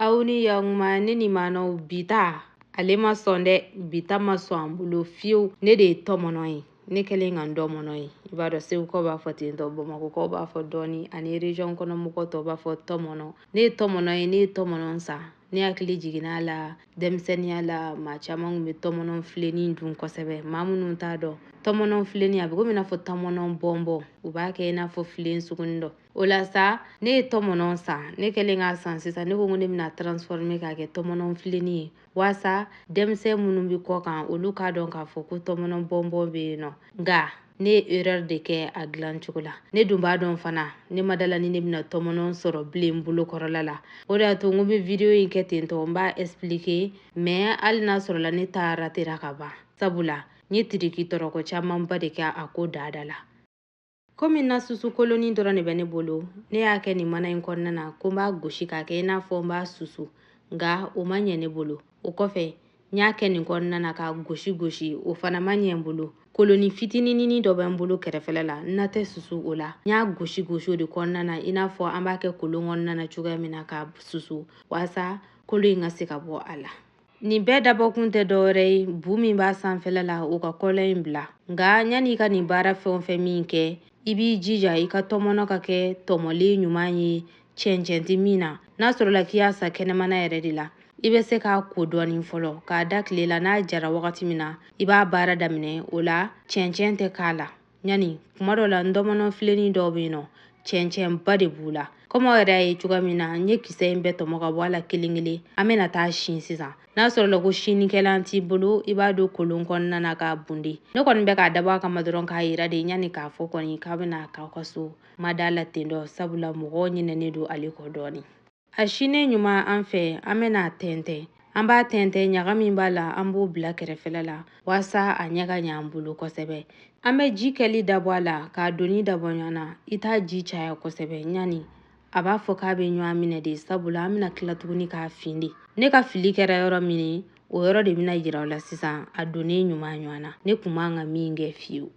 Aw ni yakuma ne ni maanaw bi ta ale ma sɔn dɛ, bi ta ma sɔn an bolo fiyewu. Ne de ye tɔmɔnɔ ye, ne kɛlen ka n dɔmɔnɔ ye. I b'a dɔn segukaw b'a fɔ ten tɔ, bamakɔkaw b'a fɔ dɔɔni, ani region kɔnɔ mɔgɔ tɔw b'a fɔ tɔmɔnɔ. Ne ye tɔmɔnɔ ye, ne ye tɔmɔnɔ san. Ne hakili jiginna a la denmisɛnninya la, maa caman kun bɛ tɔmɔnɔ filennin dun kosɛbɛ. Maa minnu t'a dɔn tɔmɔnɔ filennin, a bɛ komi i n'a fɔ tɔmɔnɔ bɔnbɔn, u b'a kɛ i n'a fɔ filen sugunin dɔ. O la sa, ne ye tɔmɔnɔ san. Ne kɛlen k'a san sisan, ne ko ko ne bɛna transformer k'a kɛ tɔmɔnɔ filennin ye, walasa denmisɛn minnu bɛ kɔ kan olu k'a dɔn k'a fɔ ko tɔmɔnɔ bɔnbɔn bɛ yen nɔ. Nka ne ye erreur de kɛ a dilan cogo la. Ne dun b'a dɔn fana, ne ma da la ni ne bɛna tɔmɔnɔ sɔrɔ bilen bolo kɔrɔla la. O de y'a to n ko n bɛ video in kɛ ten tɔ, n b'a expliquer, mais hali n'a sɔrɔla ne ta ratera ka ban, sabula n ye tiriki tɔrɔkɔ camanba de kɛ a ko dada la. Komi na susu kolonin dɔrɔn de bɛ ne bolo, ne y'a kɛ nin mana in kɔnɔna na ko n b'a gosi k'a kɛ i n'a fɔ n b'a susu, nka o ma ɲɛ ne bolo. O kɔfɛ n y'a kɛ nin kɔnɔna na k'a gosi gosi, o fana ma ɲɛ n bolo. Kolonin fitinininin dɔ bɛ n bolo kɛrɛfɛla la, n na tɛ susu o la. N y'a gosi gosi o de kɔnɔna na, i n'a fɔ an b'a kɛ kolon kɔnɔna na cogoya min na k'a susu, walasa kolo in ka se ka bɔ a la. Nin bɛɛ dabɔkun tɛ dɔwɛrɛ ye, bu min b'a sanfɛla la o ka kɔlɔn in bila. Nka yanni i ka nin baara fɛn o fɛn min kɛ, i b'i jija i ka tɔmɔnɔ ka kɛ tɔmɔlen ɲuman ye, cɛncɛn tɛ min na. N'a sɔrɔla k'i y'a san kɛnɛmana yɛrɛ de la, i bɛ se k'a ko dɔɔni fɔlɔ k'a da tile la. N'a jara wagati min na, i b'a baara daminɛ, o la cɛncɛn tɛ k'a la. Ɲani kuma dɔ la, ntɔmɔnɔ filennin dɔw bɛ yen nɔ, cɛncɛnba de b'u la. Komi aw yɛrɛ y'a ye cogoya min na, n ye kisɛ in bɛɛ tɔmɔ ka bɔ a la kelen kelen. An bɛna taa sin sisan. N'a sɔrɔla ko sinikɛlan t'i bolo, i b'a don kolon kɔnɔna na k'a bunde. Ne kɔni bɛ k'a dabɔ a kama dɔrɔn k'a yira de, yanni k'a fɔ kɔni k'a bɛna k'aw ka so. Ma da la ten dɔ, sabula mɔgɔw ɲinɛnen don ale kɔ dɔɔni. A sinen ɲuman an fɛ, an bɛna a tɛntɛn. An b'a tɛntɛn, ɲaga min b'a la an b'o bila kɛrɛfɛla la, walasa a ɲɛ ka ɲɛ an bolo kosɛbɛ. An bɛ ji kɛli dabɔ a la k'a donni dabɔ ɲɔgɔn na. I t'a ji caya kosɛbɛ, ɲani a b'a fɔ k'a bɛ ɲɔgɔn minɛ de, sabula an bɛna tila tuguni k'a fin de. Ne ka fili kɛra yɔrɔ min ye, o yɔrɔ de bɛna yira aw la sisan. A donnen ɲuman ɲɔgɔn na, ne kun man ka min kɛ fiyewu.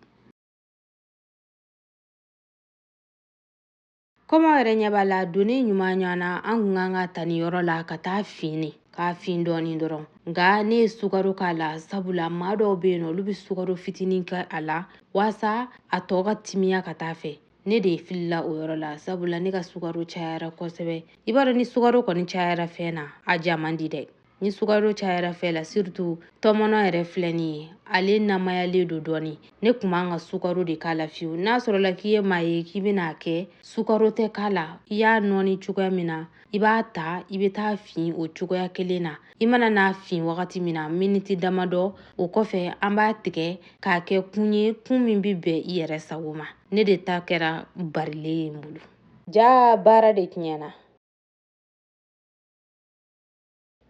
Komi aw yɛrɛ ɲɛ b'a la, donnen ɲuman ɲɔgɔn na, an kun kan ka ta nin yɔrɔ la ka taa fin de, k'a fin dɔɔni dɔrɔn. Nka ne ye sukaro k'a la, sabula maa dɔw bɛ yen nɔ, olu bɛ sukaro fitinin kɛ a la walasa a tɔ ka timiya ka taa fɛ. Ne de filila o yɔrɔ la, sabula ne ka sukaro cayara kosɛbɛ. I b'a dɔn ni sukaro kɔni cayara fɛn na, a ja man di dɛ. Ni sukaro cayara fɛn la, surtout tɔmɔnɔ yɛrɛ filɛ nin ye, ale namayalen don dɔɔni. Ne kun man ka sukaro de k'a la fiyewu. N'a sɔrɔla k'i ye maa ye k'i bɛna kɛ sukaro tɛ k'a la, i y'a nɔɔni cogoya min na, i b'a ta i bɛ taa fin o cogoya kelen na. I mana n'a fin wagati min na, miniti damadɔ o kɔfɛ, an b'a tigɛ k'a kɛ kun ye, kun min bɛ bɛn i yɛrɛ sago ma. Ne de ta kɛra barilen ye n bolo. Ja baara de tiɲɛna.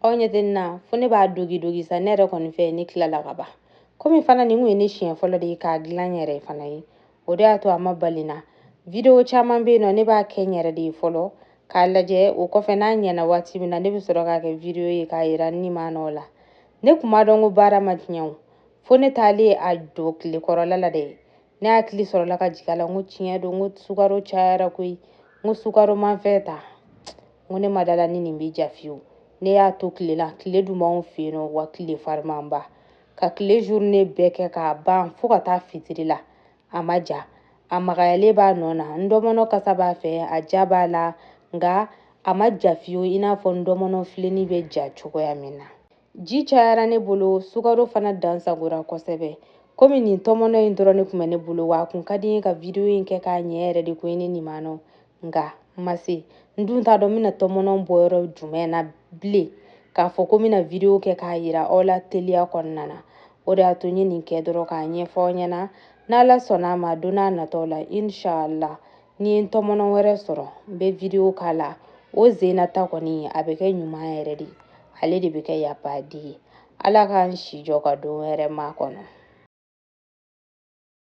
Aw ɲɛ tɛ ne na, fo ne b'a dogi dogi sa. Ne yɛrɛ kɔni fɛ, ne tilala ka ban. Komi fana nin kun ye ne siɲɛ fɔlɔ de ye k'a dilan n yɛrɛ fana ye, o de y'a to a ma bali n na. Video caman bɛ yen nɔ, ne b'a kɛ n yɛrɛ de ye fɔlɔ k'a lajɛ. O kɔfɛ, n'a ɲɛna waati min na, ne bɛ sɔrɔ k'a kɛ video ye k'a yira ni maa nɔ la. Ne kun b'a dɔn ko baara ma tiɲɛ o, fo ne taalen a don tile kɔrɔla la dɛ, ne hakili sɔrɔla ka jigin a la. N ko tiɲɛ don, n ko sukaro cayara koyi, n ko sukaro manfɛn ta, n ko ne ma da la ni nin bɛ ja fiyewu. Ne y'a to tile la, tile dun b'anw fɛ yen nɔ, wa tile farimanba ka tile journée bɛɛ kɛ k'a ban fo ka taa fitiri la, a ma ja, a magayalen b'a nɔ na. N dɔmɔnɔ kasa b'a fɛ, a ja b'a la, nka a ma ja fiyewu i n'a fɔ n dɔmɔnɔ filennin bɛ ja cogoya min na. Ji cayara ne bolo, sukaro fana dan sagora kosɛbɛ. Komi nin tɔmɔnɔ in dɔrɔn ne kun bɛ ne bolo, wa a kun ka di n ye ka video in kɛ k'a ɲɛ yɛrɛ de koyi ne nin ma nɔ, nka n ma se. N dun t'a dɔn n bɛna tɔmɔnɔ bɔ yɔrɔ jumɛn na bilen k'a fɔ ko n bɛna video kɛ k'a yira aw la teliya kɔnɔna na. O de y'a to n ye nin kɛ dɔrɔn k'a ɲɛfɔ aw ɲɛna. N'Ala sɔnna a ma, don n'a nataw la, inshallah, ni ye tɔmɔnɔ wɛrɛ sɔrɔ, n bɛ video k'a la. O zen na ta kɔni, a bɛ kɛ ɲuman yɛrɛ de, ale de bɛ kɛ yapaden ye. Ala k'an si jɔ ka don wɛrɛ ma kɔnɔ.